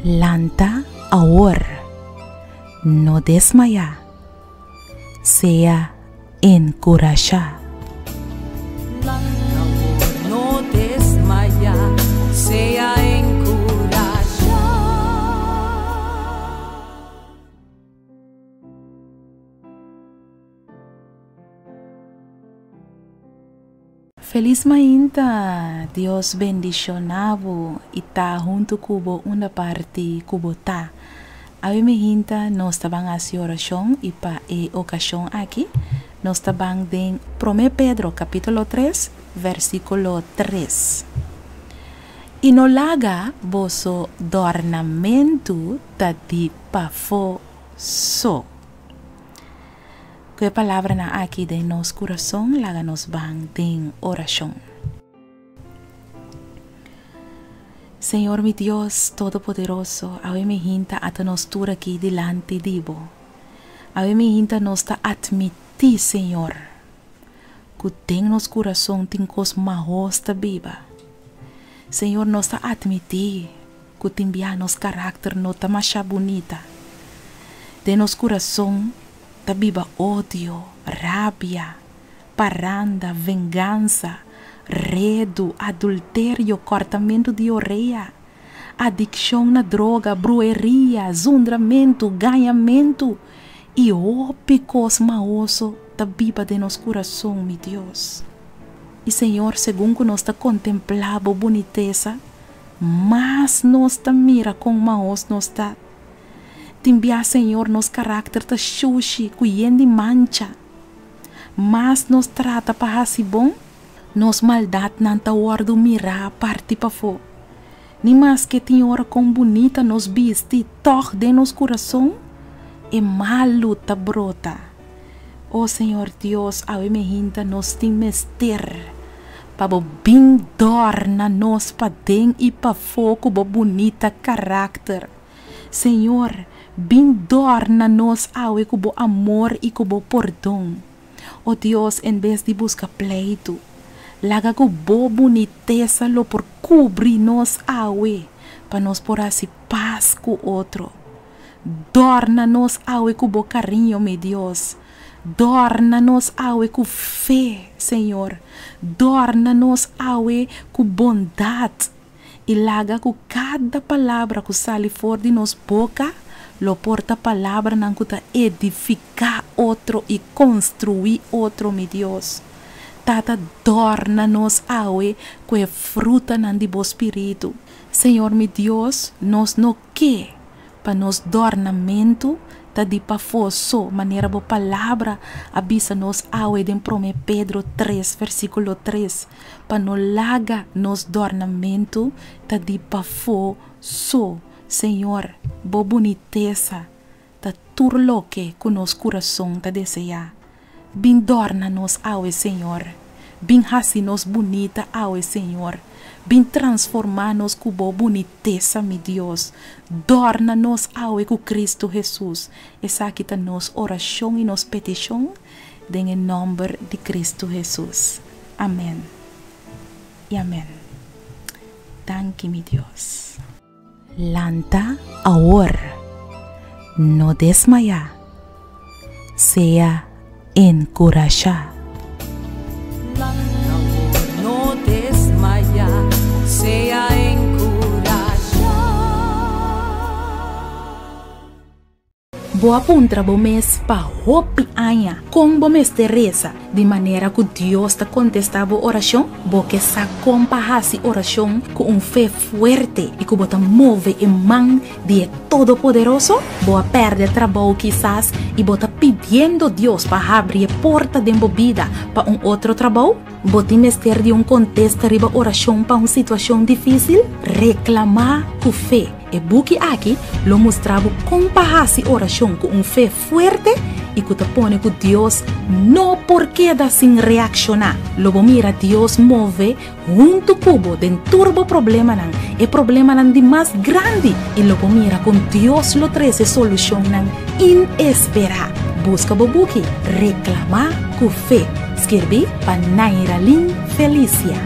Lanta awor, no desmayá, sea enkurashá. Lanta awor, no desmayá, sea enkurashá. Felis mainta! Dios bendiciona bo y ta hunto cu bo unda parti cu bo ta. Awe mihinta nos ta ban haci oracion y pa e ocasion aki nos ta ban den Prome Pedro capitulo tres versiculo tres. Y no laga boso dornamentu ta di pafo so. Ku e palabranan aki den nos kurason, laga nos ban den orashon. Señor mi Dios Todopoderoso, awe mi hinta ata nos tur aki dilanti di Bo. Awe mi hinta nos ta atmití, Señor, ku den nos kurason tin kos mahos ta biba. Señor, nos ta atmití ku tin bia nos karakter no ta masha bunita. Den nos kurason ta biba odio, rabia, paranda, vengansa, redu, adulterio, kòrtamentu di orea, adikshon na droga, brueria, zundramentu, gañamentu i hopi kos maoso ta biba den nos kurason, mi Dios. I Señor, segun ku nos ta kontemplá bo bunitesa, Mas nos ta mira kon maos nos ta. Tin bia, Señor, nos karakter ta shushi ku yen di mancha. Mas nos trata pa hasi bon, nos maldatnan ta wòrdu mirá parti pafó. Ni maske tin ora kon bunita nos bisti, tòg den nos kurason e malu ta brota. O Señor Dios, awe mehinta nos tin mester pa bo bin dòrna nos paden i pafó ku bo bunita karakter. Señor, bin dòrna nos awe ku bo amor i ku bo pordon. O Dios, en bes di buska pleitu, laga ku bo bunitesa lo por kubri nos awe pa nos por hasi pas ku otro. Dòrna nos awe ku bo kariño, mi Dios. Dòrna nos awe ku fe, Señor. Dòrna nos awe ku bondat. I laga ku kada palabra ku sali for di nos boka lo por ta palabranan ku ta edifiká otro i konstruí otro, mi Dios. Tata, dòrna nos awe ku e frutanan di bo spiritu. Señor mi Dios, nos no Ke pa nos dòrnamentu ta di pafó so, manera bo Palabra a bisa nos awe den Promé Pedro tres, versíkulo tres, pa no laga nos dòrnamentu ta di pafó so. Señor, bo bunitesa ta tur loke ku nos kurason ta deseá. Bin dòrna nos awe, Señor. Bin hasi nos bunita awe, Señor. Bin transformá nos ku Bo bunitesa, mi Dios. Dòrna nos awe ku Cristo Hesus. Esaki ta nos orashon i nos petishon den e nòmber di Cristo Hesus. Amèn i amèn. Danki, mi Dios. Lanta awor, no desmayá, sea enkurashá. Lanta awor, no desmayá, sea enkurashá. Bo a puntra bo mes pa hopi aña kon bo mester resa di manera ku Dios ta kontestá bo orashon? Bo ke sa kon pa hasi orashon ku un fe fuerte i ku bo ta move e man di e Todopoderoso? Bo a pèrdè trabou kisas i bo ta pidiendo Dios pa habri e porta den bo bida pa un otro trabou? Bo tin mester di un kontesta riba orashon pa un situashon difísil? Reklamá ku fe! E buki aki lo mustra bo kon pa hasi orashon ku un fe fuerte i ku ta pone ku Dios no por keda sin reakshoná. Lo bo mira Dios move huntu ku bo den tur bo problemanan, e problemanan di mas grandi, i lo bo mira kon Dios lo trese solushonnan inesperá. Buska bo buki Reklamá ku Fe, skirbí pa Nairalyn Felicia.